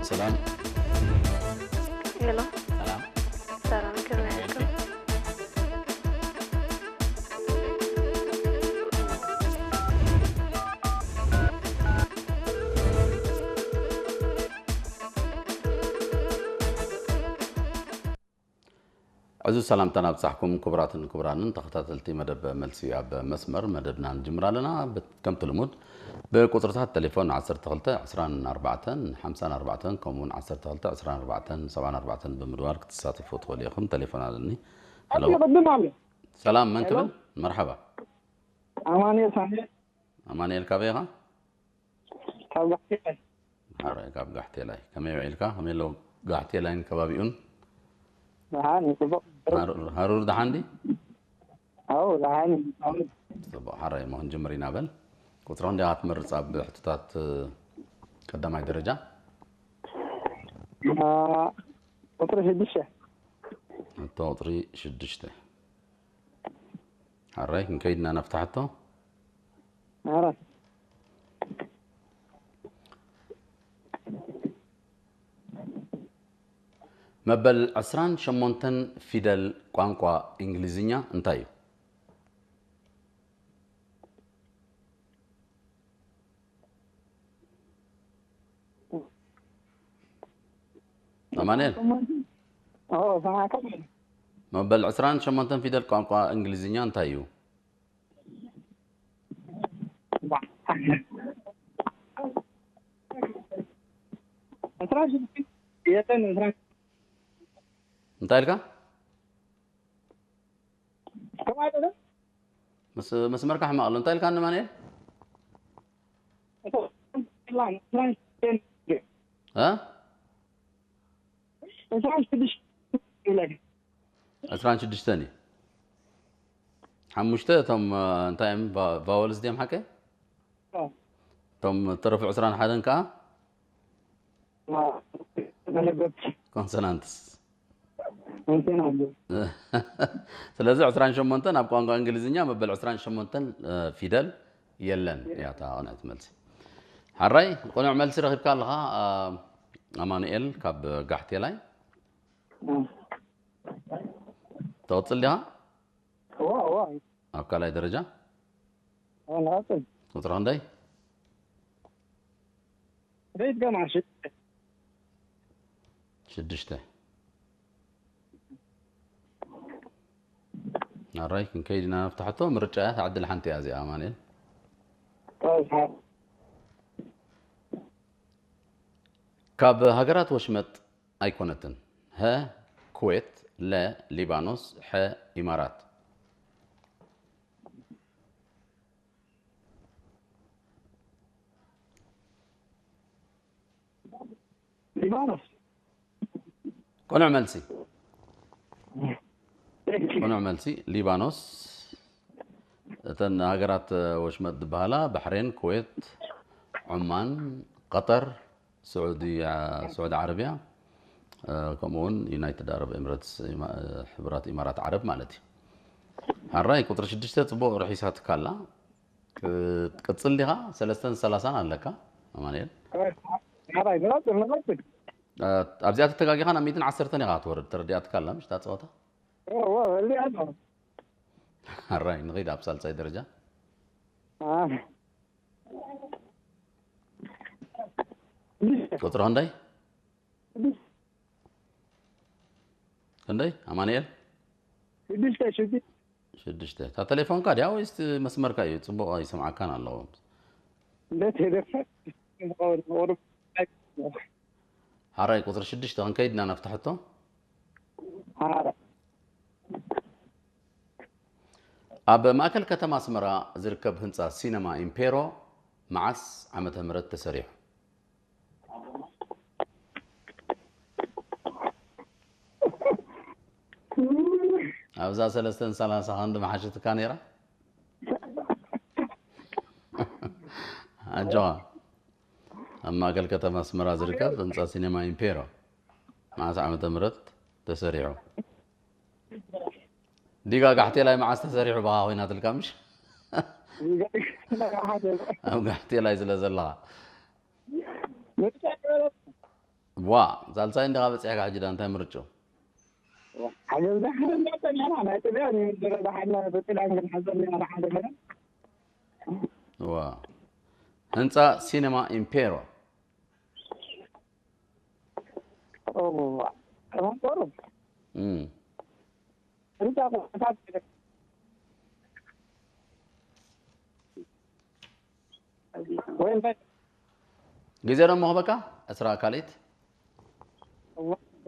ሰላም። ሄሎ፣ ሰላም። ሰላም፣ ከመይ ኣለኩም? ዕዙዝ ሰላምታና ኣብጻሕኩም ክቡራትን ክቡራንን ተኸታተልቲ መደብ መልሲ ኣብ መስመር። መደብና ንጅምር ኣለና። ብ-፣ ከምቲ ልሙድ ብቁጽርታት ቴሌፎን ዓሰርተ ክልተ ዕስራን ኣርባዕተን ሓምሳን ኣርባዕተን ከምኡውን ዓሰርተ ክልተ ዕስራን ኣርባዕተን ሰብዓን ኣርባዕተን ብምድዋል ክትሳተፉ ትኽእሉ ኢኹም። ቴሌፎን ኣለኒ። ሄሎ። ኣቲ ቅድም ኣሎ። ሰላም፣ መን ሄሎ። ክብል? መርሓባ። ኣማኑኤል ሳሚ። ኣማኑኤል ካበይ ኢኻ? ካብ ጋሕቴ። ሓራይ፣ ካብ ጋሕቴላይ። ከመይ ውዒልካ? ከመይ ኣለዉ ጋሕቴላይን ከባቢኡን? ደሓን እዩ፣ ጽቡቕ። ሃሩር፣ ሃሩር ደሓን ድዩ? ኣው፣ ደሓን እዩ። ኣው። ጽቡቕ፣ ሓራይ እሞ ክንጅምር ኢና። በል፣ ቁጽሪ ክንደይ ኢኻ ትመርጽ ኣብ ሕቶታት፣ እ፣ ቀዳማይ ደረጃ? አ፣ ቁጽሪ ሽዱሽተ። ሕቶ ቁጽሪ ሽዱሽተ። ሓራይ፣ ክንከይድ ኢና ናብታ ሕቶ። ኣረ። መበል ዕስራን ሸሞንተን ፊደል ቋንቋ እንግሊዝኛ እንታይ እዩ? ኣማኑኤል፣ ኦ፣ ሰማዕካ። መበል ዕስራን ሸሞንተን ፊደል ቋንቋ እንግሊዝኛ እንታይ እዩ? ዕስራ ሽዱሽተ። የለን፣ ዕስራ። እንታይ ኢልካ? ከማይ ደለ? መስ-፣ መስመርካ ሕማቕ ኣሎ። እንታይ ኢልካ ንማንኤል? ዕስራ ሽዱሽተ። እ? ዕስራን ሽዱሽተ ይብለካ። ዕስራን ሽዱሽተን እዩ። ሓሙሽተ እቶም፣ እ፣ እንታይ እዮም? ቫ-፣ ቫወልስ ድዮም ሓቀ? ኦ። እቶም ተረፉ ዕስራን ሓደን ከኣ? ዋ፣ መለገብ። ኮንሶናንትስ። ኮንሶናንት። ስለዚ ዕስራን ሸሞንተን ኣብ ቋንቋ እንግሊዝኛ መበል ዕስራን ሸሞንተን፣ እ፣ ፊደል የለን እያ እታ ቅንዕቲ መልሲ። ሓራይ፣ ቅኑዕ መልሲ ረኺብካ ኣለኻ፣ እ፣ ኣማኑኤል ካብ ጋሕቴላይ። እ። ትቕጽል ዲኻ? እዋ፣ እዋ። ኣብ ካልኣይ ደረጃ? እዋ፣ ንቐጽል። ቁጽሪ ክንደይ? ቤት ገማሽ። ሽዱሽተ። ኣራይ፣ ክንከይድ ኢና ናብታ ሕቶ። ምርጫ እያ፣ እታ ዕድል ሓንቲ እያ እዚኣ፣ ኣማኑኤል። እዋ። ካብ ሃገራት ወሽመጥ ኣይኮነትን። ሀ፣ ኩዌት፣ ለ፣ ሊባኖስ፣ ሐ፣ ኢማራት። ሊባኖስ። ቅኑዕ መልሲ። ቅኑዕ መልሲ፣ ሊባኖስ። እተን ሃገራት ወሽመጥ ዝበሃላ ባሕሬን፣ ኩዌት፣ ዑማን፣ ቀጠር፣ ስዑዲ፣ ስዑዲ ዓረብያ፣ እ፣ ከምኡ እውን ዩናይትድ ኣረብ ኤምሬትስ፣ ኢማ-፣ ሕቡራት ኢማራት ዓረብ ማለት እዩ። ሓራይ ቁፅሪ ሽዱሽተ ፅቡቕ ርሒሳትካ ኣላ። ቅ-፣ ቅፅል ዲኻ? ሰለስተን ሰላሳን ኣለካ ኣማኑኤል። ሓራይ ንቐጽል፣ ንቐጽል። እ፣ ኣብዚኣ ተተጋጊኻ ናብ ሚእትን ዓሰርተን ኢኻ ክትወርድ፣ ተረዲኣትካ ኣላ ምሽ እታ ፀወታ? እዋ፣ እዋ፣ እዚኣ ኣሎ። ሓራይ ንኸይድ ኣብ ሳልሳይ ደረጃ። አ። ቁፅሪ ክንደይ? ክንደይ ኣማኑኤል? ሽዱሽተ፣ ሽዱሽተ። ሽዱሽተ። እታ ቴሌፎንካ ድያ ወይስ መስመርካ እዩ? ፅቡቕ ኣይሰምዓካን ኣለዎ። እንደ ቴሌፎን። ሓራይ ቁፅሪ ሽዱሽተ ክንከይድ ኢና ናብቲ ሕቶ። ሓራይ። ኣብ ማእከል ከተማ ኣስመራ ዝርከብ ህንፃ ሲነማ ኢምፔሮ መዓስ ዓመተ ምህረት ተሰሪሑ? ኣብዛ ሰለስተን ሰላሳ ክንዲ መሓሸትካ ነይራ። ኣጆኻ። ኣብ ማእከል ከተማ ኣስመራ ዝርከብ ህንፃ ሲኔማ ኢምፔሮ መዓስ ዓመተ ምህረት ተሰሪሑ? ዲጋ ጋሕቴላይ መዓስ ተሰሪሑ ባኻ ኮይናትልካ ምሽ? ኣብ ጋሕቴላይ ስለ ዘለኻ። ዋ፣ ሳልሳይ እንዲኻ በፂሕካ ሕጂ ዳ እንታይ ምርጭኡ? ሓገዝ ዳሓደ እንዳፀናና ናይ ጥልያን እዩ ዝረዳሓና ብጥልያን ክንሓዘ ኣለና ሓደ መረ ዋ፣ ህንፃ ሲኔማ ኢምፔሮ። ቁሩብ እም። እንታይ ቁርታት ወይ እንታይ ግዜ ደሞ ክበካ ዕስራ ካልኢት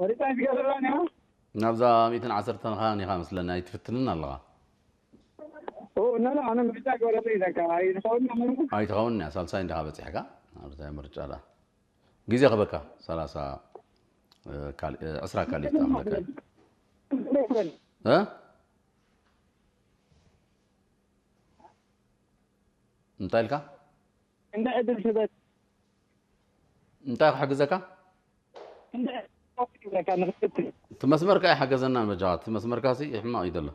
ወሪታ ይገርራን ያ ናብዛ ሚእትን ዓሰርተን ኻን ኢኻ መስለኒ ኣይትፍትንን ኣለኻ። ኖ ኖ ኣነ ምርጫ ገረሉ ኢለካ ኣይዝኸውን ምርኩ ኣይትኸውን እያ ሳልሳይ እንዲኻ በፂሕካ ናብዛ ምርጫ ዳ ግዜ ክበካ ሰላሳ ካልእ ዕስራ ካልኢት ኣምለካ እ እንታይ ኢልካ እንደ ዕድል ስበት እንታይ ክሕግዘካ እንደ ዕድል ስበካ ንክትፍትን እቲ መስመርካ ኣይሓገዘናን በጃኻ እቲ መስመርካ ሲ ሕማቕ እዩ ዘሎ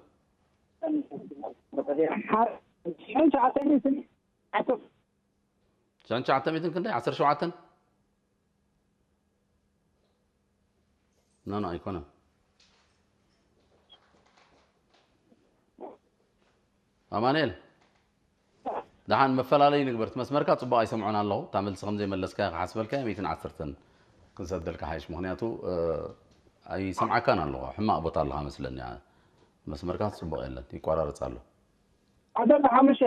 ሽሕን ትሽዓተ ሚእትን ክንደይ ዓሰርተ ሸውዓተን ኖ ኖ ኣይኮነን ኣማንኤል ደሓን መፈላለይ ንግበር እቲ መስመርካ ፅቡቅ ኣይሰምዖን ኣለኹ እታ መልሲ ከምዘይመለስካ ክሓስበልካ ሚእትን ዓሰርተን ክንሰደልካ ሓይሽ ምክንያቱ ኣይሰምዓካን ኣለኹ ሕማቅ ቦታ ኣለካ መስለኒ መስመርካ ፅቡቅ የለን ይቋራርፅ ኣሎ ዓሰርተ ሓሙሽተ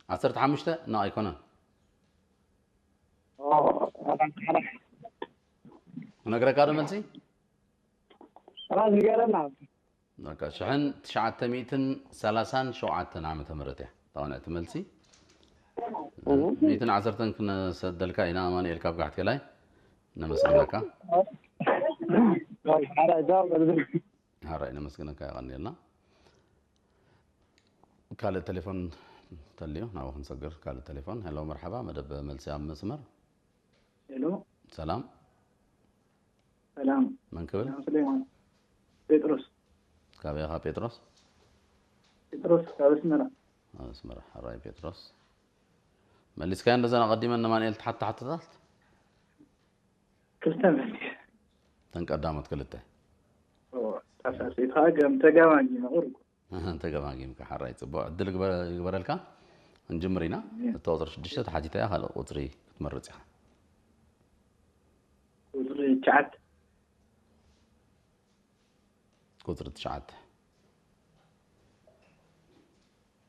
ዓሰርተ ሓሙሽተ ኖ ኣይኮነን ክነግረካ ዶ መልሲ ንገረና በቃ ሽሕን ትሽዓተ ሚእትን ሰላሳን ሸውዓተን ዓመተ ምህረት እያ እታ እቲ መልሲ ሚእትን ዓሰርተን ክነሰደልካ ኢና ኣማኑኤል ካብ ጋሕቴላይ ነመስግነካ ሓራይ ነመስግነካ የቐንየልና ካልእ ቴሌፎን ተልዩ ናብኡ ክንሰግር ካልእ ቴሌፎን ሄሎ መርሓባ መደብ መልሲ ኣብ መስመር ሄሎ ሰላም ሰላም መን ክብል ሰላም ሱሌማን ጴጥሮስ ካበይ ኢኻ ጴጥሮስ ጴጥሮስ ካብ ኣስመራ ኣስመራ ሕራይ ጴጥሮስ መሊስካዮ እንደዘን ኣቐዲመን ንማንኤል ትሓታ ሓቶታት ክልተ መሊስ ተን ቀዳሞት ክልተ ተሳሲትካ ከም ተጋማጊ መቑር ተገማጊምካ ሓራይ ፅቡቅ ዕድል ይግበረልካ ክንጅምር ኢና እቶ ቁፅሪ ሽዱሽተ ተሓቲታ እያ ካልእ ቁፅሪ ክትመርፅ ኢኻ ቁፅሪ ትሽዓተ ቁፅሪ ትሽዓተ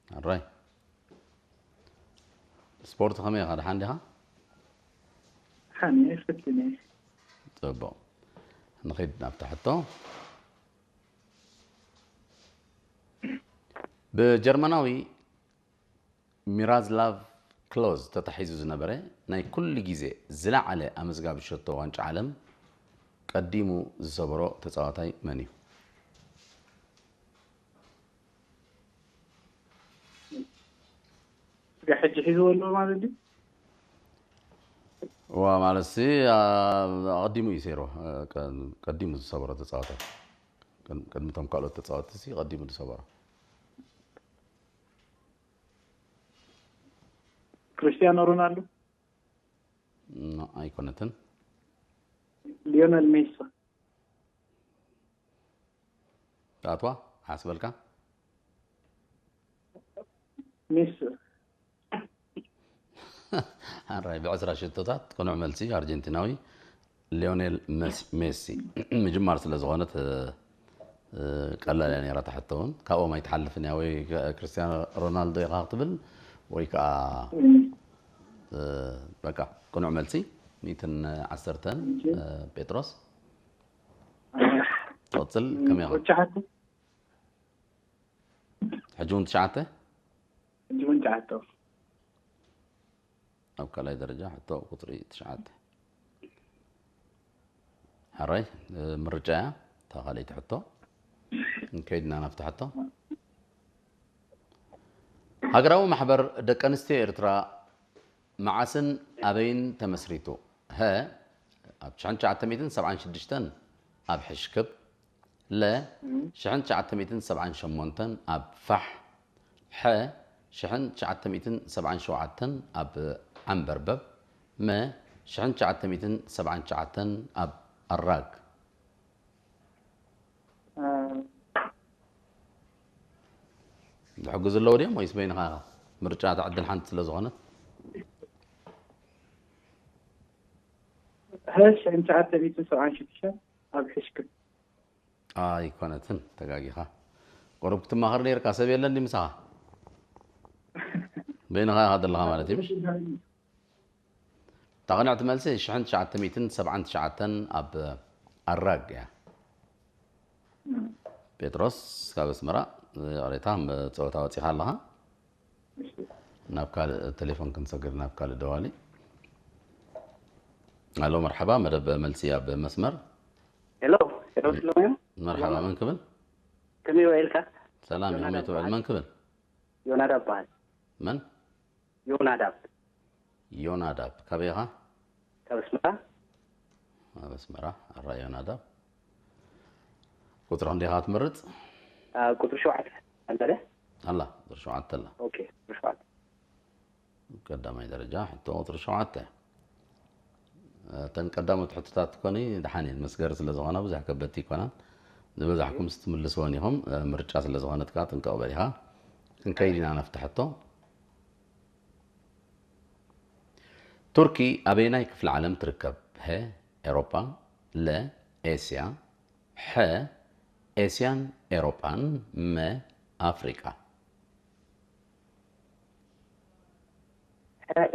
ኣራይ ስፖርት ከመይ ኢኻ ደሓን ዲኻ ሓኒ ፍትኒ ፅቡቅ ንኸይድ ናብታ ሕቶ ብጀርመናዊ ሚራዝላቭ ክሎዝ ተታሒዙ ዝነበረ ናይ ኩሉ ግዜ ዝለዓለ ኣመዝጋቢ ሸቶ ዋንጫ ዓለም ቀዲሙ ዝሰበሮ ተጻዋታይ መን እዩ? ስጋ ሕጂ ሒዝዎ ኣሎ ማለት ድዩ? ዋ ማለት ሲ ኣቐዲሙ እዩ ሰይርዎ ቀዲሙ ዝሰበሮ ተጻዋታይ ቅድሚ ቶም ካልኦት ተጻወትቲ ሲ ቀዲሙ ዝሰበሮ ክርስቲያኖ ሮናልዶ ኣይኮነትን ሊዮነል ሜሲ ኣትዋ ሓስበልካ ሜሲ ኣራይ ብዕስራ ሽቶታት ቅኑዕ መልሲ ኣርጀንቲናዊ ሊዮኔል ሜሲ ምጅማር ስለ ዝኾነት ቀላል እያ ነራ ትሕቶ እውን ካብኦም ኣይትሓልፍን እያ ወይ ክርስቲያኖ ሮናልዶ ኢኻ ክትብል ወይ ከዓ በቃ ቅኑዕ መልሲ ሚትን ዓሰርተን ጴጥሮስ ትቕፅል ከመይ ኢኻ ሕጂ እውን ትሽዓተ ሕጂ እውን ትሽዓተ ኣብ ካልኣይ ደረጃ ሕቶ ቁፅሪ ትሽዓተ ሕራይ ምርጫ እያ እታ ካልኣይቲ ሕቶ ከይድና ናብቲ ሕቶ ሃገራዊ ማሕበር ደቂ ኣንስትዮ ኤርትራ መዓስን ኣበይን ተመስሪቱ? ሀ ኣብ ትሽዓተ ሚእትን ሰብዓን ሽዱሽተን ኣብ ሕሽክብ፣ ለ ሽሕን ትሽዓተ ሚእትን ሰብዓን ሸሞንተን ኣብ ፋሕ፣ ሐ ሽሕን ትሽዓተ ሚእትን ሰብዓን ሸውዓተን ኣብ ዓንበርበብ፣ መ ሽሕን ትሽዓተ ሚእትን ሰብዓን ትሽዓተን ኣብ ኣራግ ዝሕግዙ ኣለዉ ድዮም ወይስ በይንኻ ኢኻ? ምርጫ እታ ዕድል ሓንቲ ስለ ዝኾነት። ሕሽ ሽሕን ትሽዓተ ሚእትን ሰብዓን ሽዱሽተን ኣብ ሕሽክም። ኣይኮነትን፣ ተጋጊኻ። ቁሩብ ክትማኸር ነይርካ፣ ሰብ የለን ድዩ ምሳኻ? በይንኻ ኢኻ ዘለኻ ማለት እዩ፣ ምሽ? እታ ቅንዕቲ መልሲ ሽሕን ትሽዓተ ሚእትን ሰብዓን ትሽዓተን ኣብ ኣራግ እያ። ጴጥሮስ ካብ ኣስመራ፣ ይቕሬታ፣ ጸወታ ወጺኻ ኣለኻ። ናብ ካልእ ቴሌፎን ክንሰግር፣ ናብ ካልእ ደዋሊ። ኣሎ፣ መርሓባ፣ መደብ መልሲ ኣብ መስመር። ሄሎ፣ ሄሎ፣ ስለማዮ። መርሓባ፣ መን ክብል? ከመይ ውዒልካ? ሰላም፣ ከመይ ትውዕል? መን ክብል? ዮናዳብ በሃል። መን? ዮናዳብ። ዮናዳብ፣ ካበይ ኢኻ? ካብ ኣስመራ። ኣብ ኣስመራ። ኣራ ዮናዳብ፣ ቁጽሪ ክንደይ ኢኻ ትመርጽ? ቁጽሪ ሸውዓተ ኣለ ደ? ኣላ፣ ቁጽሪ ሸውዓተ ኣላ። ኦኬ፣ ቁጽሪ ሸውዓተ። ቀዳማይ ደረጃ ሕቶ ቁጽሪ ሸውዓተ። እተን ቀዳሞት ሕቶታት ኮኒ ደሓን እየን፣ መስገሪ ስለ ዝኾና ብዙሕ ከበድቲ ይኮናን። ዝበዛሕኩም ስትምልስወን ኢኹም፣ ምርጫ ስለ ዝኾነት ከዓ ጥንቀቕ በል ኢኻ። ክንከይድ ኢና ናብቲ ሕቶ። ቱርኪ ኣበየናይ ክፍለ ዓለም ትርከብ? ሀ፣ ኤሮፓ፣ ለ፣ ኤስያ፣ ሐ፣ ኤስያን ኤሮፓን፣ መ፣ ኣፍሪቃ።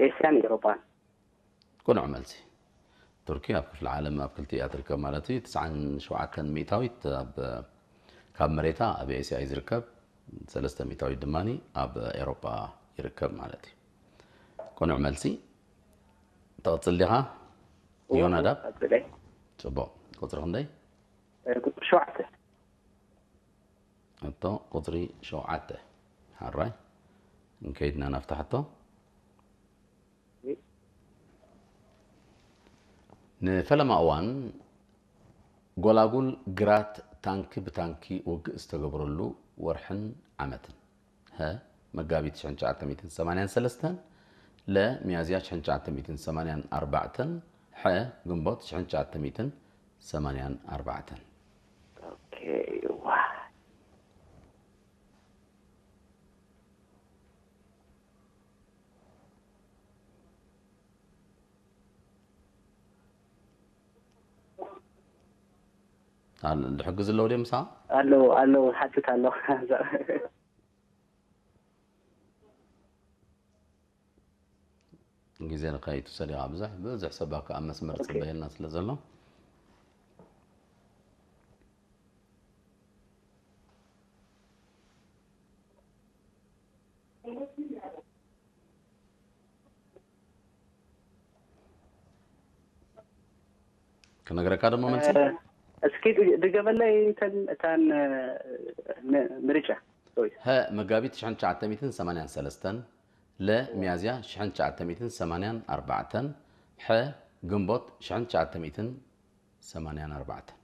ኤስያን ኤሮፓን። ቅኑዕ መልሲ። ቱርኪ ኣብ ክፍለ ዓለም ኣብ ክልቲኡ እያ ትርከብ ማለት እዩ። ትስዓን ሸውዓተን ሚእታዊት ኣብ፣ ካብ መሬታ ኣብ ኤስያ እዩ ዝርከብ፣ ሰለስተ ሚእታዊት ድማ ኣብ ኤሮፓ ይርከብ ማለት እዩ። ቅኑዕ መልሲ። ትቕጽል ዲኻ? ዮናዳብ? ቀጽለይ። ጽቡቕ። ቁጽሪ ክንደይ? እ፣ ቁጽሪ ሸውዓተ። እቶ ቁጽሪ ሸውዓተ። ሓራይ። እንከይድና ናብታ ሕቶ። ንፈለማ እዋን ጎላጉል ግራት ታንኪ ብታንኪ ውግእ ዝተገብረሉ ወርሕን ዓመትን። ሀ፣ መጋቢት ሽሕን ትሽዓተ ሚእትን ሰማንያን ሰለስተን፣ ለ፣ ሚያዝያ ሽሕን ትሽዓተ ሚእትን ሰማንያን ኣርባዕተን፣ ሐ፣ ግንቦት ሽሕን ትሽዓተ ሚእትን ሰማንያን ኣርባዕተን። ኦኬ፣ ዋይ። ኣል-፣ ዝሕግዝ ኣለዉ ድዮም ምሳኻ? ኣለዉ፣ ኣለዉ፣ ሓትት ኣለዉ። ግዜ ንኸይትውሰድ ኢኻ። ብዙሕ፣ ብዙሕ ሰብ ኣብ መስመር ኦኬ። ጽበየልና ስለ ዘሎ። ክነግረካ ደሞ መልሲ? እ፣ እስኪ ድ-፣ ድገመለይ እተን፣ እታን፣ እ፣ ም-፣ ምርጫ። ሶሪ። ሀ፣ መጋቢት ሽሕን ትሽዓተ ሚእትን ሰማንያን ሰለስተን፣ ለ፣ ሚያዝያ ሽሕን ትሽዓተ ሚእትን ሰማንያን ኣርባዕተን፣ ሐ፣ ግንቦት ሽሕን ትሽዓተ ሚእትን ሰማንያን ኣርባዕተን።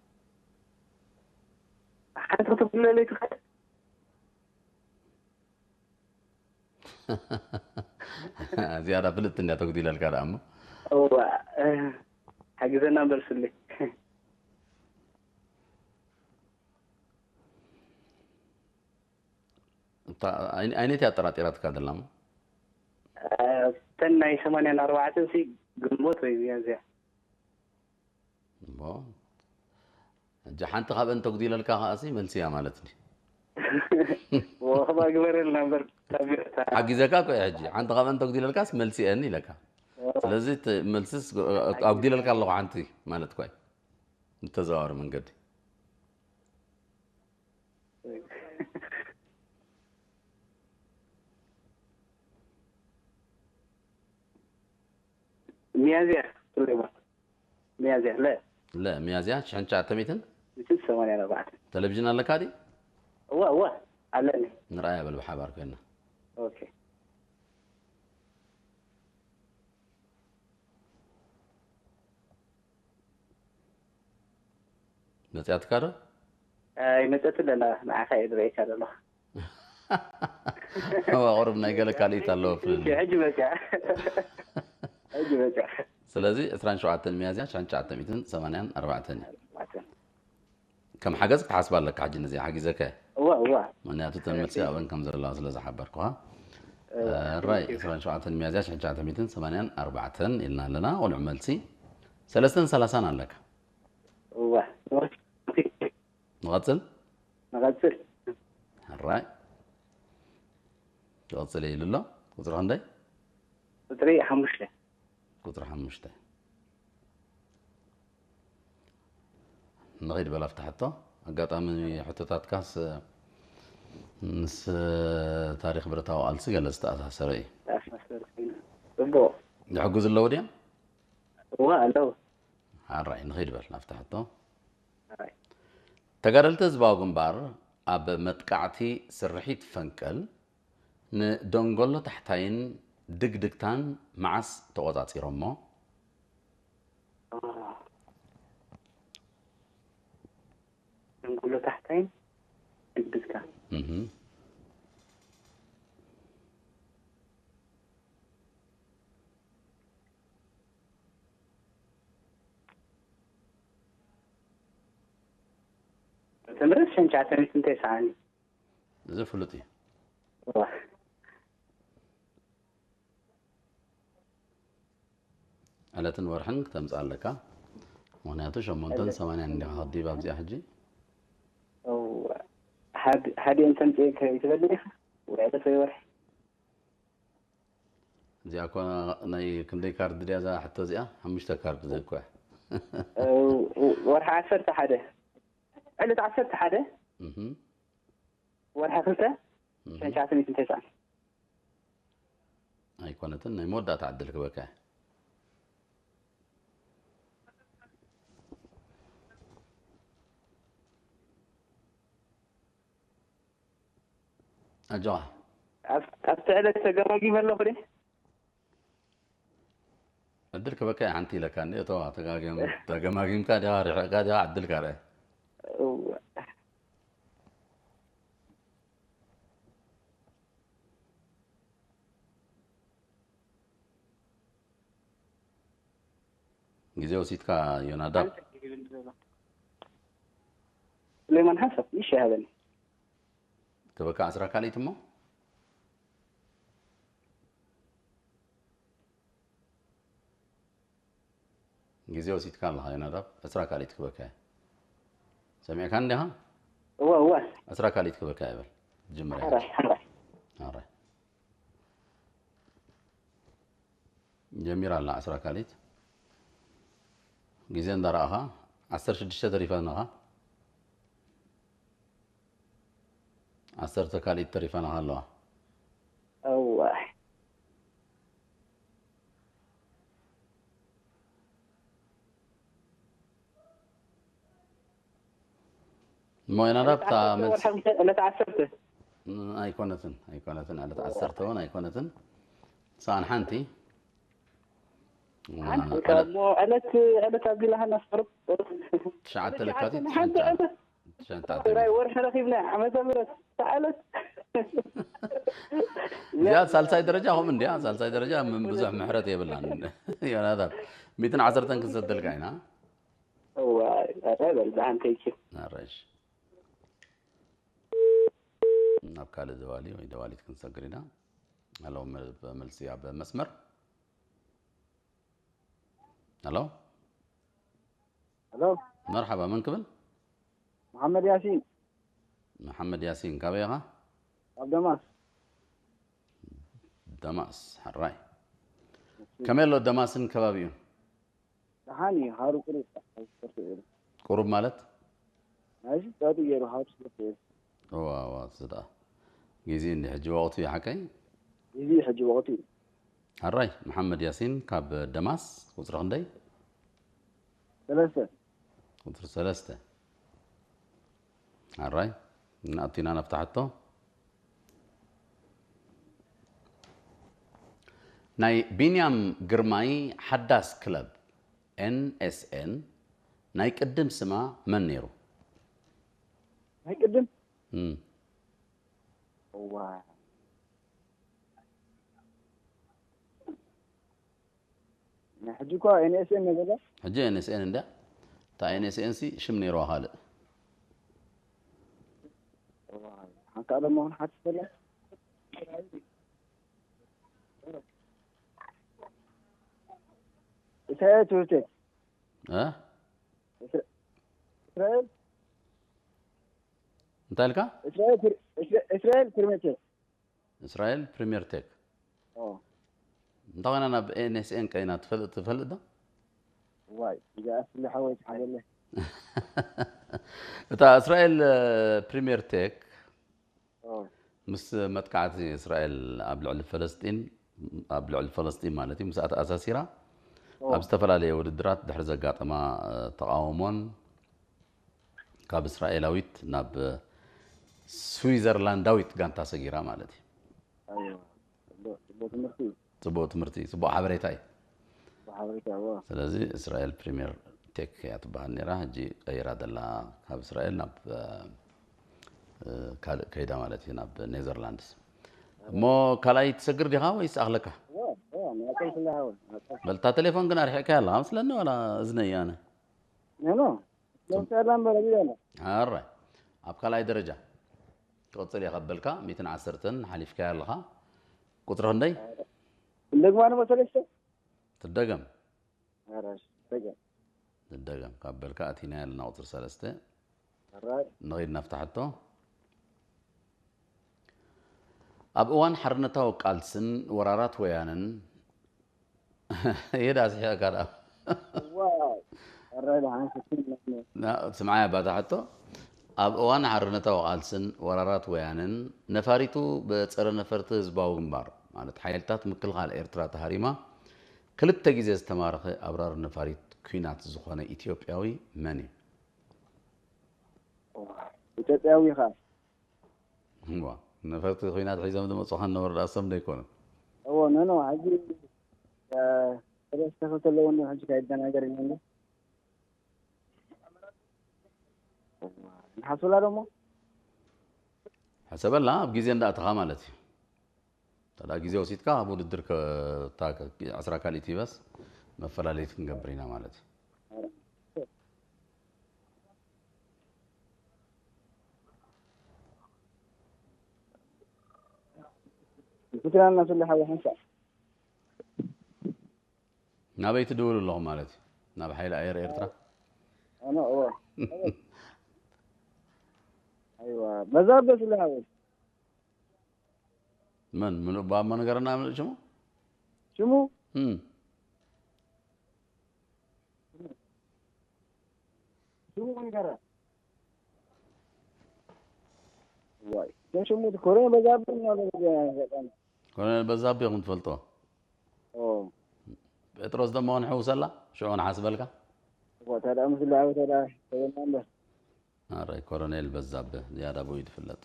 ሓንቲ ክትብለለይ ትኽእል? ዝያዳ ፍልጥቲ እንድያ ተጉዲለልካ ደኣ እሞ። እዋ፣ እ፣ ሓግዘና እምበር ስሊ። እታ ኣይ-፣ ኣይነይቲ ኣጠራጢራትካ ዘላ እሞ? እ፣ እተን ናይ ሰማንያን ኣርባዕተን ሲ ግንቦት ወይ ሚያዝያ። እሞ፣ ሕጂ ሓንቲ ካብአን ተጉዲለልካ ከኣሲ መልሲ እያ ማለት ድዩ? ወኸባ ግበረልና እምበር፣ ካብ ቤታ። ሓጊዘካ እኮ እየ ሕጂ። ሓንቲ ካብአን ተጉዲለልካስ መልሲ እየን ኢለካ። ስለዚ እቲ መልስስ ኣጉዲለልካ ኣለኹ ሓንቲ ማለት እኮ እዩ። ብተዘዋዋሪ መንገዲ። ሚያዝያ፣ ሱሌማን። ሚያዝያ፣ ለ። ለ፣ ሚያዝያ ሽሕን ትሽዓተ ሚእትን? ሚእትን ሰማንያን ኣርባዕተን። ቴሌቪዥን ኣለካ ድዩ? እወ፣ እወ፣ ኣለኒ። ንርኣያ በል ብሓባር ኮይና። ኦኬ። መጽያትካ ዶ? ኣይመጸትን ኣላ፣ ንዓኻ እየ ዝርእየካ ዘለኹ። እዋ፣ ቁሩብ ናይ ገለ ካልኢት ኣለዎ ፍልልይ። ሕጂ መጽያ። ሕጂ መጽያ። ስለዚ ዕስራን ሸውዓተን ሚያዝያ ሽሕን ትሽዓተ ሚእትን ሰማንያን ኣርባዕተን እዩ። ከም ሓገዝ ክትሓስባ ኣለካ ሕጂ ነዚኣ ሓጊዘከ። እዋ እዋ ምክንያቱ እተን መልሲ ኣብን ከም ዘለዋ ስለ ዝሓበርኩኻ። ራይ ዕስራን ሸውዓተን ሚያዝያ ሽሕን ትሽዓተ ሚእትን ሰማንያን ኣርባዕተን ኢልና ኣለና። ቁኑዕ መልሲ ሰለስተን ሰላሳን ኣለካ። እዋ ንቐጽል ንቐጽል። ራይ ይቐጽል ኢሉ ኣሎ። ቁፅሪ ክንደይ? ቁፅሪ ሓሙሽተ። ቁፅሪ ሓሙሽተ። ንኸይድ በል ኣብቲ ሕቶ። ኣጋጣሚ ሕቶታትካስ ምስ ታሪኽ ብረታዊ ቃልሲ ገለ ዝተኣሳሰረ እዩ። ተኣሳሰር ኮይኑ ጽቡቕ። ይሕግዙ ኣለዉ ድዮም? እዋ ኣለዉ። ሓራይ ንኸይድ በል ኣብቲ ሕቶ። ሓራይ። ተጋደልቲ ህዝባዊ ግንባር ኣብ መጥቃዕቲ ስርሒት ፈንቅል ንደንጎሎ ታሕታይን ድግድግታን መዓስ ተቖጻጺሮሞ? ደንጎሎ ታሕታይን ድግድግታ። እህ። ትምህርት ሸንቻ ተሪት እንታይ ሰዓኒ? እዚ ፍሉጥ እዩ። እዋ። ዕለትን ወርሕን ክተምፅእ ኣለካ። ምክንያቱ ሸሞንተን ሰማንያን እንዲኻ ከዲብ ኣብዚኣ ሕጂ። እዋ። ሓድ ሓዲኦም ተምፅእ ከ ይትበልዕ ኢኻ? ወይ ዕለት ወይ ወርሒ? እዚኣ እኮ ናይ ክንደይ ካርድ ድያ እዛ ሕቶ እዚኣ? ሓሙሽተ ካርድ ዘኮ። ወርሒ ዓሰርተ ሓደ ዕለት ዓሰርተ ሓደ እህ። ወርሒ ክልተ ሸንቻ ተሪት እንታይ ሰዓኒ? ኣይኮነትን፣ ናይ መወዳእታ ዕድል ክበካ። ኣጆኻ። ኣብ ኣብቲ ዕለት ተገማጊመ ኣለኹ ድየ? ዕድል ክበካ እየ ሓንቲ ኢለካ እንዴ፣ እቶ ተጋገም-፣ ተገማጊምካ ዲኻ ርሕቕካ ዲኻ ዕድልካ ርአ። እወ። ግዜ ወሲድካ ዮናዳብ። ሱሌማን ሓሳብ ይሽ ይሃበኒ። ክበካ ዕስራ ካልኢት እሞ? ግዜ ወሲድካ ኣለኻ ዮናዳብ፣ ዕስራ ካልኢት ክበካ እየ። ሰሚዕካ እንዲኻ? እወ እወ። ዕስራ ካልኢት ክበካ እየ በል። ጅምር እየ። ሓራይ ሓራይ። ኣረ። ጀሚራ ኣላ ዕስራ ካልኢት። ግዜ እንዳረኣኻ ዓሰርተ ሽዱሽተ ተሪፈናኻ። ዓሰርተ ካልኢት ተሪፈናኻ ኣለዋ። እወ። እሞ ዮናዳብ እታ መልሲ ዕለት ዓሰርተ። ኣይኮነትን፣ ኣይኮነትን፣ ዕለት ዓሰርተ እውን ኣይኮነትን። ሰኣን ሓንቲ። ሓንቲ እኮ እሞ ዕለት፣ ዕለት ኣቢላሃና ስሩብ። ትሽዓተ ለካቲት ሓንቲ ዕለት። ትሽዓተ ትግራይ ወርሒ ረኺብና ዓመተ ምህረት ሰኣለት። እዚኣ ሳልሳይ ደረጃ ከምኡ እንዲያ፣ ሳልሳይ ደረጃ ም-፣ ብዙሕ ምሕረት የብላን። ዮናታን፣ ሚእትን ዓሰርተን ክንሰደልካ ኢና። እዋ፣ ኧረ በል፣ ብሓንተይኪ። ኣረሽ። ናብ ካልእ ደዋሊ ወይ ደዋሊት ክንሰግር ኢና። ኣለዉ መ-፣ መልሲ ኣብ መስመር። ሄሎ። ሄሎ። መርሓባ፣ መን ክብል? መሓመድ ያሲን። መሓመድ ያሲን፣ ካበይ ኢኻ? ካብ ደማስ። ደማስ፣ ሕራይ። ከመይ ኣሎ ደማስን ከባቢኡን? ደሓን እዩ፣ ሃሩ ቁሩብ። ቁሩብ ማለት? ናይዚ ጸዱ ገይሩ፣ ሃሩ ስለ ገይሩ። እዋ፣ እዋ፣ እዚ ደኣ። ግዜ እንዲ ሕጂ ወቕቱ እዩ፣ ሓቀይ? ግዜ ሕጂ ወቕቱ እዩ። ሕራይ፣ መሓመድ ያሲን ካብ ደማስ፣ ቁጽሪ ክንደይ? ሰለስተ። ቁጽሪ ሰለስተ። ሕራይ፣ ንኣቲና ናብታ ሕቶ። ናይ ቢንያም ግርማይ ሓዳስ ክለብ፣ ኤን ኤስ ኤን፣ ናይ ቅድም ስማ መን ነይሩ? ናይ ቅድም? እም። እዋ። ናይ ሕጂ እኳ ኤንኤስኤን ነበለ። ሕጂ ኤንኤስኤን እንድያ። እታ ኤንኤስኤን ሲ ሽም ነይርዋ ካልእ። ሓንካ ደሞ ውን ሓትፈለ። ኢሳያስ ትምህርቴ። እ? እስራኤል እንታይ ኢልካ? እስራኤል ፕሪ- እስራ- እስራኤል ፕሪሜቴ። እስራኤል ፕሪሚየር ቴክ። ኦ እንታይ ኮይና ናብ ኤንኤስኤን ቀይና ትፈልጥ ትፈልጥ ዶ? ዋይ እዚኣ ስለ ሓወይ ሓገለ። እታ እስራኤል ፕሪሚየር ቴክ ኦ ምስ መጥቃዕቲ እስራኤል ኣብ ልዕሊ ፈለስጢን ኣብ ልዕሊ ፈለስጢን ማለት እዩ ምስኣ ተኣሳሲራ ኣብ ዝተፈላለየ ውድድራት ድሕሪ ዘጋጠማ ተቃውሞን ካብ እስራኤላዊት ናብ ስዊዘርላንዳዊት ጋንታ ሰጊራ ማለት እዩ። ኣይዋ ጽቡቅ ትምህርቲ እዩ። ጽቡቅ ትምህርቲ እዩ። ጽቡቅ ሓበሬታ እዩ። ብሓበሬታ እዎ። ስለዚ እስራኤል ፕሪሚየር ቴክ እያ ትበሃል ነራ። ሕጂ ቀይራ ዘላ ካብ እስራኤል ናብ ካልእ ከይዳ ማለት እዩ ናብ ኔዘርላንድስ። እሞ ካልኣይ ትሰግር ዲኻ ወይስ ኣኽለካ? እዎ እዎ ናቀል ስለ ሓወ ናቀል በልታ ቴሌፎን ግን ኣርሒቕካ ኣላ መስለኒ ዋላ እዝነይ ኣነ። ኖ ኖ ለምሳሌ ላምበረ ቢለ ኣላ። ኣራይ ኣብ ካልኣይ ደረጃ ክቕጽል እየ ከበልካ ሚትን ዓሰርተን ሓሊፍካያ ኣለኻ። ቁጽሪ ክንደይ? እንደግማ ንሞ ሰለስተ ትደገም ኣራሽ ደገ ትደገም ካብ በልካ ኣቲና ያለና ቁጽሪ ሰለስተ ኣራይ ንኸይድ ናፍታ ሕቶ። ኣብ እዋን ሓርነታዊ ቃልስን ወራራት ወያነን የዳ ስሒቕካ ደኣ ዋው ኣራይ ደሓን ስክን ስምዓያ ባታ ሕቶ። ኣብ እዋን ሓርነታዊ ቃልስን ወራራት ወያነን ነፋሪቱ ብጸረ ነፈርቲ ህዝባዊ ግንባር ማለት ሓይልታት ምክልኻል ኤርትራ ተሃሪማ ክልተ ግዜ ዝተማረኸ ኣብራሪ ነፋሪት ኲናት ዝኾነ ኢትዮጵያዊ መን እዩ? ኢትዮጵያዊ ኻ እዋ ነፈርቲ ኲናት ሒዞም ዝመፁኻ ነበሩ ዳኣሶም ዶ ኣይኮኑን? እዎ ኖ ኖ ሕጂ ሰለስተ ክልተ ኣለዎ እንዶ ሕጂ ካይደናገር ይመለ ንሓስብላ ደሞ ሕሰበላ ኣብ ግዜ እንዳእተኻ ማለት እዩ። ታዲያ ግዜ ወሲድካ ኣብ ውድድር ዕስራ ካልኢት ይበስ መፈላለይት ክንገብር ኢና ማለት እዩ። ብትናና ስለ ሓዊ ሓንሳ ናበይ ትድውሉ ኣለኹም ማለት እዩ? ናብ ሓይሊ ኣየር ኤርትራ? ኣነ እዎ ኣይዋ በዛ በስለ ሓዊ መን ምሉእ ባሞ ነገርና ምሉእ ሽሙ? ሽሙ እም። ሽሙ ንገራ ዋይ ሽሙ ኮረነ በዛብህ ነው በጣም ኮሎኔል በዛብህ ኢኹም ትፈልጦ? ኦ ጴጥሮስ ደሞ ክንሕውሰላ ሽዑ ንሓስበልካ። ቦታ ዳ ምስላ ቦታ ዳ ተበናለ ኣረ ኮሎኔል በዛብህ ዝያዳ ብኡ እዩ ትፍለጥ።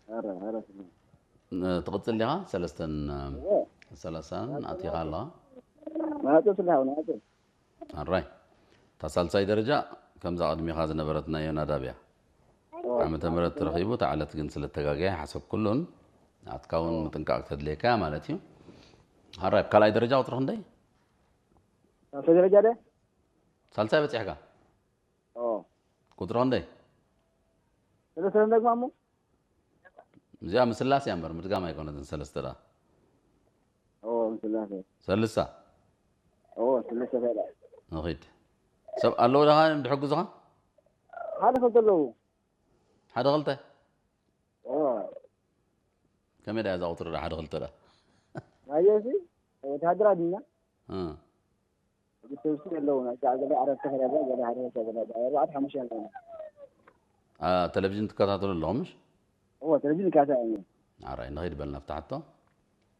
አረ አረ ትቕጽል ዲኻ? ሰለስተን ሰላሳን ኣቲኻ ኣለኻ። ናቶ ስለ ናቶ ኣራይ እታ ሳልሳይ ደረጃ ከምዛ ቅድሚኻ ዝነበረት ናይ ዮናዳብ እያ። ዓመተ ምህረት ተረኺቡ እታ ዕለት ግን ስለ ተጋግያ ሓሰብ ኩሉን ናትካ እውን ምጥንቃቕ ተድልየካ እያ ማለት እዩ። ኣራይ ኣብ ካልኣይ ደረጃ ቁፅሪ ክንደይ? ናቶ ደረጃ ደ ሳልሳይ በፂሕካ ኦ ቁፅሪ ክንደይ? ሰለስተ ደግማ እሞ እዚኣ ምስላስ እያ እምበር ምድጋም ኣይኮነትን። ሰለስተ ደኣ ኦ ስላሴ ሰልሳ ኦ ስላሴ ፈላ ንኺድ ሰብ ኣለዉ ደኻ እዮም ዝሕግዙኻ? ሓደ ክልተ ኣለዉ ሓደ ክልተ ኦ ከመይ ደኣ እዛ ቁፅሪ ደኣ ሓደ ክልተ ደኣ ናየሲ ወተሃደር ኣድና እ ግተውሲ ኣለዉ ናቸው ገለ ኣረብተ ከረበ ገለ ሓደ ሰበለ ኣርባዕተ ሓሙሽተ ኣለዉ ኣ፣ ቴሌቪዥን ትከታተሉ ኣለኹም ምሽ? እዎ ቴሌቪዥን ካታ እዩ ኣራይ ንኺድ በልና ፍታሕቶ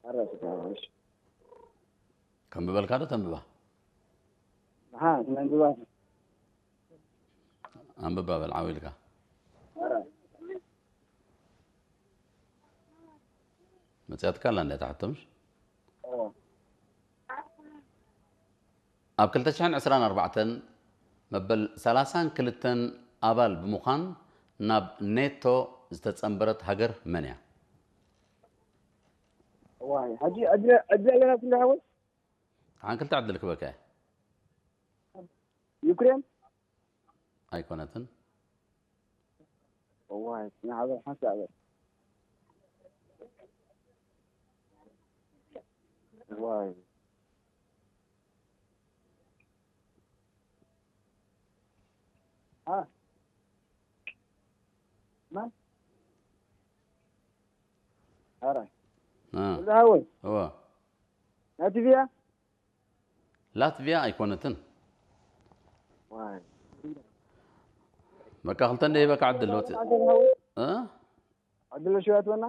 ኣረብተ ከንብበልካ ዶ ተንብባ? ሓ መንግባ ኣንብባ በል ዓው ኢልካ። መፅያትካ ኣላ እንድያ ትሓቶ ምሽ? ኣብ ክልተ ሽሕን ዕስራን ኣርባዕተን መበል ሰላሳን ክልተን ኣባል ብምዃን ናብ ኔቶ ዝተፀንበረት ሃገር መን እያ? ዋይ ሕጂ ዕድለ ዕድለ ኣለና ትልሃወት ሓን ክልተ ዕድል ክበካ እየ። ዩክሬን ኣይኮነትን። እዋይ ንዓበል ሓንቲ ዓበል እዋይ አ ማን ኣረ እ፣ ወላ ሃወይ እወ። ላትቪያ ላትቪያ ኣይኮነትን። ዋይ በቃ ክልተ እንደ ሂበካ ዕድል ወፅ ኣገር ሃወይ እ? ዕድል ሽዋትወና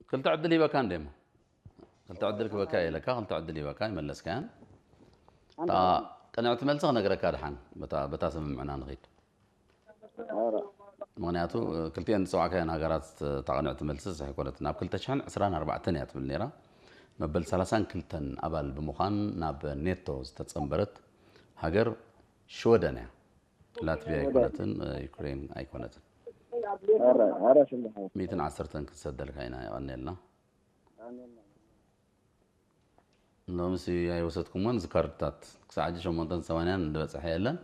ክልተ ዕድል ሂበካ እንደ እሞ ክልተ ዕድል ክበካ የለካ ክልተ ዕድል ሂበካ ይመለስካያን። እታ ቅንዕቲ መልሲ ክነግረካ ድሓን በታ በታ ስምምዕና ንኺድ። ኣረ ምክንያቱ ክልቲኤን ዝፀዋዕካየን ሃገራት እታ ቅንዕቲ መልሲ ዝሕ ኮነት ናብ ክልተ ሽሕን ዕስራን ኣርባዕተን እያ ትብል ነይራ። መበል ሰላሳን ክልተን ኣባል ብምዃን ናብ ኔቶ ዝተፀንበረት ሃገር ሽወደን እያ። ላትቪያ ኣይኮነትን፣ ዩክሬን ኣይኮነትን። ኣረ ኣረ ሽልሓ ሚእትን ዓሰርተን ክንሰደልካ ኢና። የቐንየልና። ሎምሲ ኣይወሰድኩሞን እዚ ካርድታት ክሳዕ ሕጂ ሸሞንተን ሰማንያን ዝበፅሐ የለን።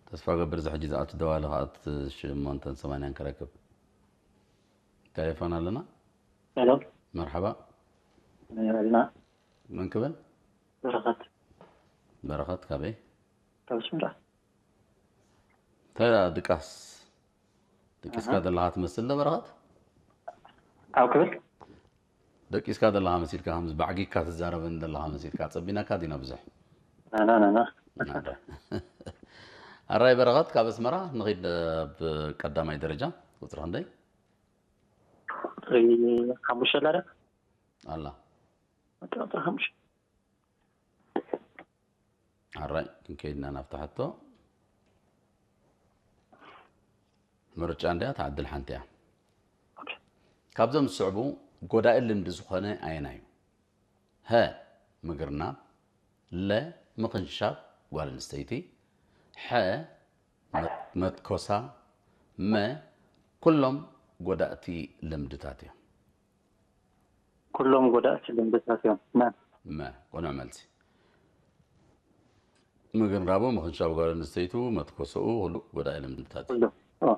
ተስፋ ገብር እዚ ሕጂ ዝኣቱ ደዋሊ ከኣት ሸሞንተን ሰማንያን ክረክብ። ቴሌፎን ኣለና። ሄሎ መርሓባ። መሪርና መን ክብል? በረኸት በረኸት ካበይ? ካብ ኣስመራ። እንታይ ደኣ ድቃስ ደቂስካ ዘለኻ ትመስል ዶ በረኸት? ኣብ ክብል ደቂስካ ዘለኻ መሲልካ ከምዚ ባዕጊካ ትዛረበን ዘለኻ መሲልካ ጸቢናካ ዲና ብዙሕ ናና ናና ናዳ። ኣራይ በረኸት ካብ ኣስመራ ንኺድ ኣብ ቀዳማይ ደረጃ ቁጽሪ ክንደይ? ቁፅሪ ሓሙሽተ ኣላ ዶ? ኣላ ቁፅሪ ሓሙሽተ ኣራይ ክንከይድና ናብታ ሕቶ። ምርጫ እንድያ ትዓድል ሓንቲ እያ። ካብዞም ዝስዕቡ ጎዳኢ ልምዲ ዝኾነ ኣየናይ እዩ? ሀ ምግርና፣ ለ ምኽንሻብ ጓል ኣንስተይቲ፣ ሐ መ- መትኮሳ፣ መ ኩሎም ጎዳእቲ ልምድታት እዮም። ኩሎም ጎዳእቲ ልምድታት እዮም። መ መ ቅኑዕ መልሲ። ምግንራቡ ምኽንሻብ ጓል ኣንስተይቱ መትኮሰኡ ኩሉ ጎዳኢ ልምድታት እዩ። ኩሎም ኦ፣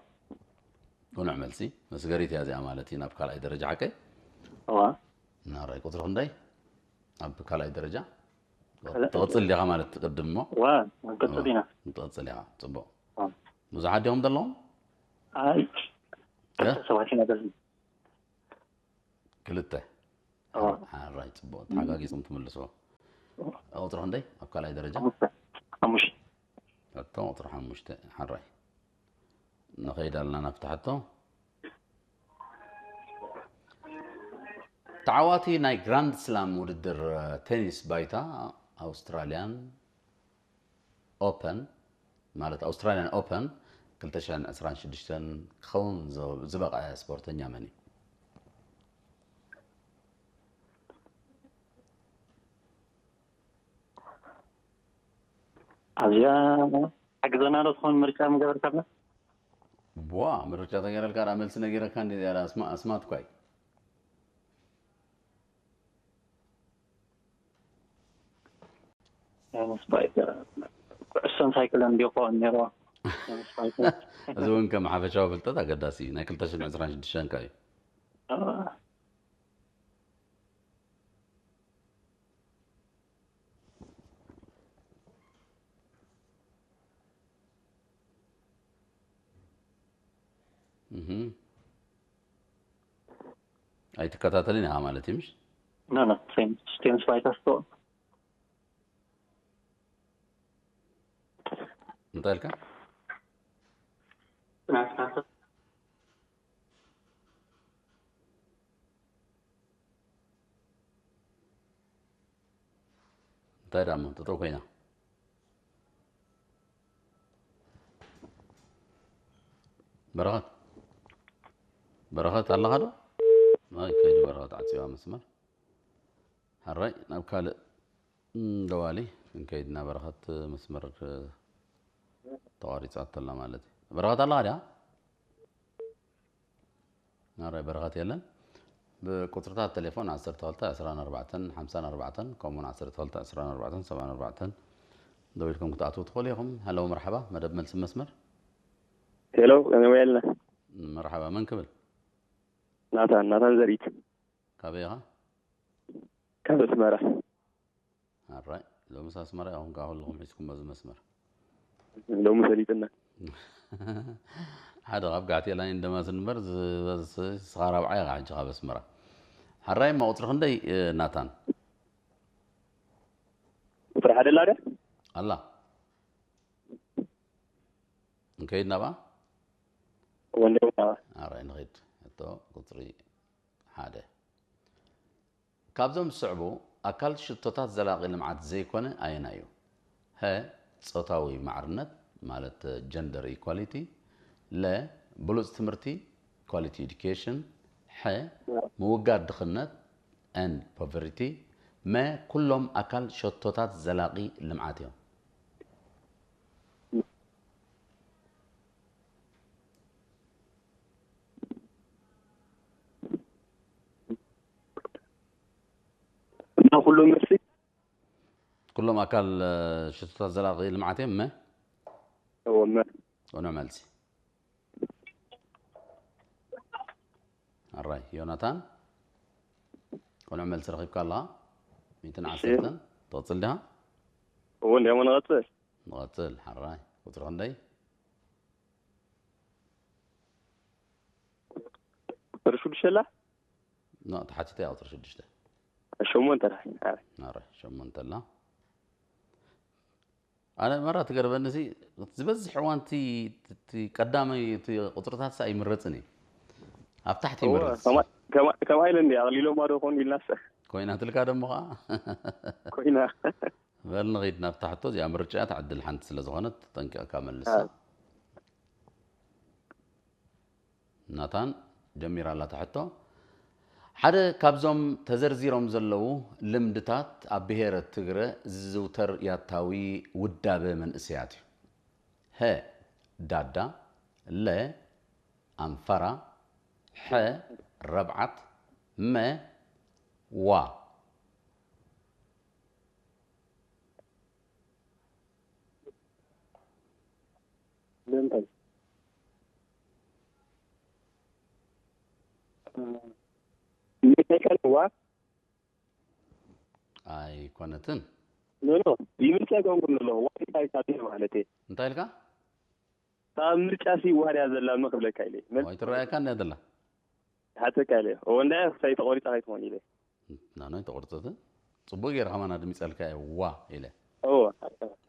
ቅኑዕ መልሲ። መስገሪት እያ እዚኣ ማለት እዩ ናብ ካልኣይ ደረጃ ሓቀይ። እዋ ናራይ ቁፅሪ ክንደይ? ኣብ ካልኣይ ደረጃ ካልኣይ ትቕፅል ዲኻ ማለት ትቅድም እሞ እዋ ክንቅፅል ኢና። ትቕፅል ኢኻ። ፅቡቅ። እዋ። ብዙሓት ዲኹም ዘለኹም? ኣይ እ? ክልተ ሰባት ኢና ዘለና። ክልተ። እዋ ሓራይ ፅቡቅ ተሓጋጊፅኩም ትምልስዎ። ቁፅሪ ክንደይ ኣብ ካልኣይ ደረጃ? ሓሙሽተ ሓሙሽተ ሕቶ ቁፅሪ ሓሙሽተ ሓራይ ንኸይድ ኣለና ናብቲ ሕቶ። ተዓዋቲ ናይ ግራንድ ስላም ውድድር ቴኒስ ባይታ ኣውስትራልያን ኦፐን ማለት ኣውስትራልያን ኦፐን ክልተ ሽሕን ዕስራን ሽዱሽተን ክኸውን ዝ- ዝበቕዐ ስፖርተኛ መን እዩ? ኣብዚኣ ሓግዘና ዶ ትኾን ምርጫ ምገበርካልና? ቧ ምርጫ ተገይረልካ ዳ መልሲ ነጊረካ እንዲ ዚያዳ ኣስማ ኣስማት ኳይ ምስ ባይተ ኩዕሶን ሳይክልን እንዲዩ ክኸውን ነይርዎ። ምስ ባይተ እዚ እውን ከም ሓፈሻዊ ፍልጠት ኣገዳሲ እዩ። ናይ ክልተ ሽሕን ዕስራን ሽዱሽተን ከ እዩ። እህ። ኣይትከታተልን ኢኻ ማለት እዩ ምሽ? ኖ ኖ ቴንስ ባይታ ስቶ እንታይ ኢልካ? እንታይ ዳሞ ጠጠው ኮይና በረኸት በረኸት ኣለኻ ዶ? ኣይ ከይዱ በረኸት ዓፂዋ መስመር። ሓራይ ናብ ካልእ እም፣ ደዋሊ ክንከይድ እና በረኸት መስመር ተቋሪፃ ተላ ማለት እዩ። በረኸት ኣለኻ ድያ? ናራይ በረኸት የለን። ብቁፅርታት ቴሌፎን ዓሰርተ ክልተ ዕስራን ኣርባዕተን ሓምሳን ኣርባዕተን ከምኡውን ዓሰርተ ክልተ ዕስራን ኣርባዕተን ሰብዓን ኣርባዕተን ደው ኢልኩም ክትኣትዉ ትኽእሉ ኢኹም። ሃሎ፣ መርሓባ፣ መደብ መልሲ መስመር። ሄሎ፣ ከመይ ኣለና? መርሓባ፣ መን ክብል? ናታን ናታን ዘርኢት። ካበይ ኢኻ? ካብ ኣስመራ። ኣራይ፣ ሎምስ ኣስመራ ኢኹም ከኣ ኩልኹም ሒዝኩም በዚ መስመር። ሎሚ ፈሊጥና። ሓደ ካብ ጋዕቴላይ እንደማስ እምበር ዝበዝሕ ስኻ ራብዓይ ኢኻ ሕጂ ካብ ኣስመራ። ሓራይ እሞ ቁፅሪ ክንደይ እ፣ ናታን? ቁፅሪ ሓደ ኣላ ድያ? ኣላ። ንከይድ ናብኣ? ወንደው ኣራይ ንኸይድ። እቶ ቁፅሪ ሓደ። ካብዞም ዝስዕቡ ኣካል ሽቶታት ዘላቒ ልምዓት ዘይኮነ ኣየናይ እዩ? ሀ፣ ጾታዊ ማዕርነት ማለት ጀንደር ኢኳሊቲ፣ ለ፣ ብሉጽ ትምህርቲ ኳሊቲ ኤዱኬሽን፣ ሐ፣ ምውጋድ ድኽነት ኤንድ ፖቨርቲ፣ መ፣ ኩሎም ኣካል ሸቶታት ዘላቒ ልምዓት እዮም። እና ኩሎም መልሲ ኩሎም ኣካል እ፣ ሽቶታት ዘላቒ ልምዓት እዮም። መ እወ፣ መ ቅኑዕ መልሲ። ኣራይ ዮናታን፣ ቅኑዕ መልሲ ረኺብካ ኣለኻ። ሚእትን ዓሰርተን ትቕጽል ዲኻ? እወ፣ እንዲያሞ ንቐፅል። ንቐጽል። ሓራይ ቁጽሪ ክንደይ? ቁፅሪ ሽዱሽተ ኣላ? ኖ፣ ተሓቲተ እያ ቁጽሪ ሽዱሽተ። ሸሞንተ ራሕና። ኣረ ሸሞንተ ኣላ። ኣነ መራ ትገርበኒ ሲ፣ ዝበዝሕ እዋን እቲ እቲ ቀዳማይ እቲ ቁጽርታት ሳ ኣይምረጽን እዩ። ኣብ ታሕቲ ይመርጽ። ከማይ ኢለ እንዲ ኣቕሊሎማ ዶ ኾን ኢልናስ? ኮይና ትልካ ደሞ ኸዓ። ኮይና። በል ንኺድ ናብታ ሕቶ እዚኣ ምርጫ እያ፣ ትዕድል ሓንቲ ስለ ዝኾነት ተጠንቂቕካ መልሳ። ናታን ጀሚራ ኣላ እታ ሕቶ። ሓደ ካብዞም ተዘርዚሮም ዘለዉ ልምድታት ኣብ ብሄረ ትግረ ዝዝውተር ያታዊ ውዳበ መንእሰያት እዩ። ሀ ዳዳ፣ ለ ኣንፋራ፣ ሐ ረብዓት፣ መ ዋ። ለንታይ ምርጫ ዋ ኣይኮነትን። ኖ ኖ ይምርጫ ይኮንኩን ኣለኹ ዋይታይ ሳቢር ማለት እየ። እንታይ ኢልካ? ካብ ምርጫ ሲ ዋርያ ዘላ መክብለካ ኢለ ወይ ትረኣየካ እንዳ ዘላ ሓተካ ኢለ ወንዳ ክሳይ ተቆሪፃ ከይትኾን ኢለ ናኖይ ተቆርፀትን ጽቡቅ ገይረ ከማን ኣድሚፀልካ እየ ዋ ኢለ እዎ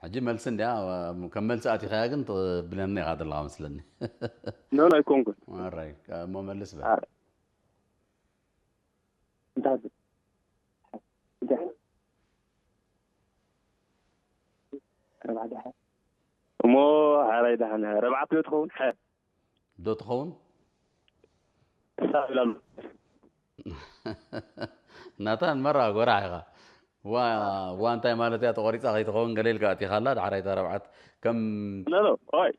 ሕጂ መልሲ እንዲያ ከም መልሲ ኣቲኻያ ግን ትብለኒ ኢኻ ዘለኻ መስለኒ ኖ ኖ ኣይኮንኩን ኣራይ እሞ መልስ በ ኣረ እንታይ እንታይ እሞ ሓራይ ደሓን ረብዓት ዶ ትኸውን ሓ ዶ ትኸውን ሳብላሉ ናታን መራ ጎራሕ ኢኻ ዋ ዋ እንታይ ማለት እያ ተቆሪፃ ከይትኸውን ገለ ኢልካ ኣቲኻላ ዳሕራይ እታ ረብዓት ከም ኖ ኖ ኦይ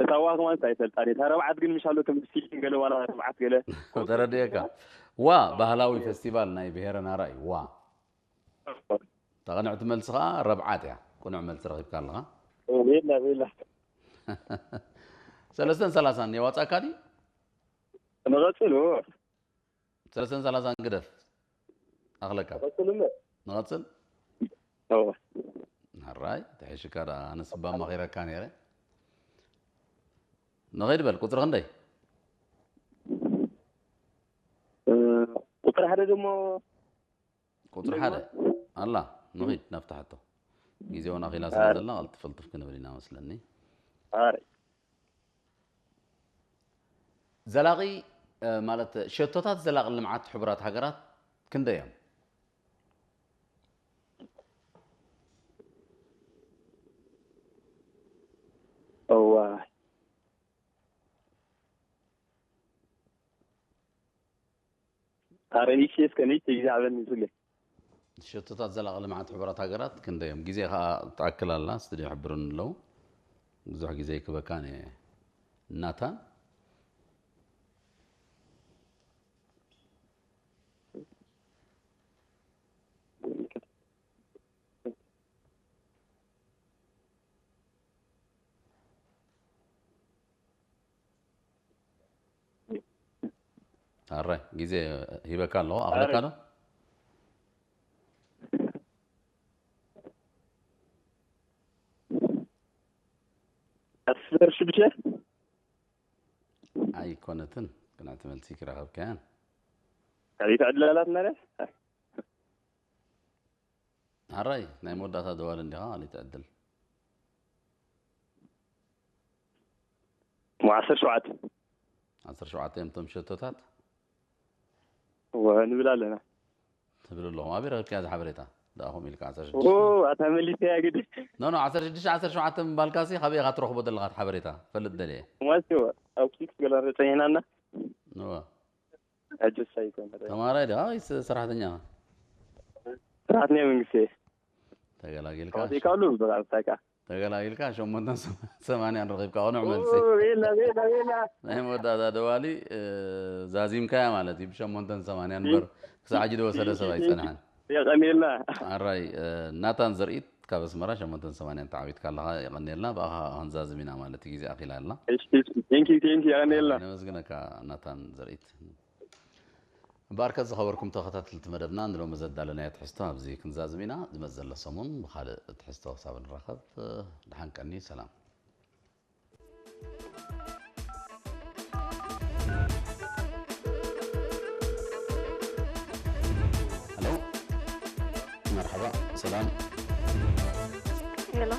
እታ ዋ ከማን እንታይ ይፈልጣ እታ ረብዓት ግን ምሻሎ ከም ስቲል ገለ ዋላ ረብዓት ገለ ተረድየካ ዋ ባህላዊ ፌስቲቫል ናይ ብሄረ ናራ እዩ ዋ እታ ቅንዕቲ መልሲ ከዓ ረብዓት እያ ቅኑዕ መልሲ ረኪብካ ኣለካ ቤላ ቤላ ሰለስተን ሰላሳን የዋፃካ ድዩ ንቐፅሉ ሰለስተን ሰላሳን ግደፍ ኣኽለካ ቀፅሉ ንቐፅል እዎ ሕራይ ተሒሽካ ደኣ ኣነስ እባ መኺረካ ነይረ ንኸይድ በል ቁፅሪ ክንደይ ቁፅሪ ሓደ ደሞ ቁፅሪ ሓደ ኣላ ንኺድ ናብታ ሕቶ ግዜ እውን ኣኺላ ስለ ዘላ ቀልጥፍልጥፍ ክንብል ኢና መስለኒ ኣረ ዘላቒ ማለት ሸቶታት ዘላቒ ልምዓት ሕቡራት ሃገራት ክንደይ እዮም እዋ ኣረ ንእሽተይ እስከ ንእሽተይ ግዜ ሃበኒ ዝብለ ሸቶታት ዘላቒ ልምዓት ሕቡራት ሃገራት ክንደይ እዮም ግዜ ከዓ ትኣክል ኣላ ስትድዮ ይሕብሩኒ ኣለዉ ብዙሕ ግዜ ይክበካን እየ ናታን ኣረ ግዜ ሂበካ ኣለኹ ኣኽለካ ዶ? ኣስር ሽዱሽተ ኣይኮነትን። ቅንዕቲ መልሲ ክረኸብካያን ካሊት ዕድላላት ማለት ኣራይ ናይ መወዳእታ ደዋል እንዲኻ ኣሊት ዕድል ሞ ዓሰርተ ሸውዓተ ዓሰርተ ሸውዓተ እዮም እቶም ሸቶታት እወ ንብል ኣለና። ትብል ኣለኹም ኣበይ ረኽብካያ ዝሓበሬታ ደኣኹም ኢልካ ኦ ኣታ መሊሰያ ግዲ ኖ ኖ ዓሰርተ ሽዱሽተ ዓሰርተ ሸውዓተ ምባልካሲ ካበይ ኢኻ ትረኽቦ ዘለኻ እቲ ሓበሬታ ፈልጥ ደልየ ማለት እወ ኣብ ኪክስ ገላ ተጸኒሕናና እወ ሕጅስ ኣይኮነ ተማራይ ዲኻ ወይስ ሰራሕተኛ ስርዓት ናይ መንግስቲ ተገላጊልካ ካውዚ ካሉ ብቃ ተገላጊልካ ሸሞንተን ሰማንያን ረኺብካ ቅኑዕ መልሲ ቤላ ቤላ ቤላ ናይ መወዳእታ ደዋሊ ዛዚምካያ ማለት እዩ ብሸሞንተን ሰማንያን እምበር ክሳዕ ሕጂ ዝወሰደ ሰብ ኣይፀንሐን የቀኔልና ኣራይ ናታን ዘርኢት ካብ ኣስመራ ሸሞንተን ሰማንያን ተዓዊትካ ኣለኻ የቐኔልና ብኣኻ ክንዛዝም ኢና ማለት እዩ ግዜ ኣኺላ ኣላ ቴንኪ ቴንኪ የቀኔልና ነመስግነካ ናታን ዘርኢት እምበኣርከ ዝኸበርኩም ተኸታተልቲ መደብና ንሎሚ ዘዳለናዮ ትሕዝቶ ኣብዚ ክንዛዝም ኢና ዝመጽእ ዘሎ ሰሙን ብኻልእ ትሕዝቶ ክሳብ ንራኸብ ድሓን ቀኒ ሰላም ሄሎ መርሓባ ሰላም ሄሎ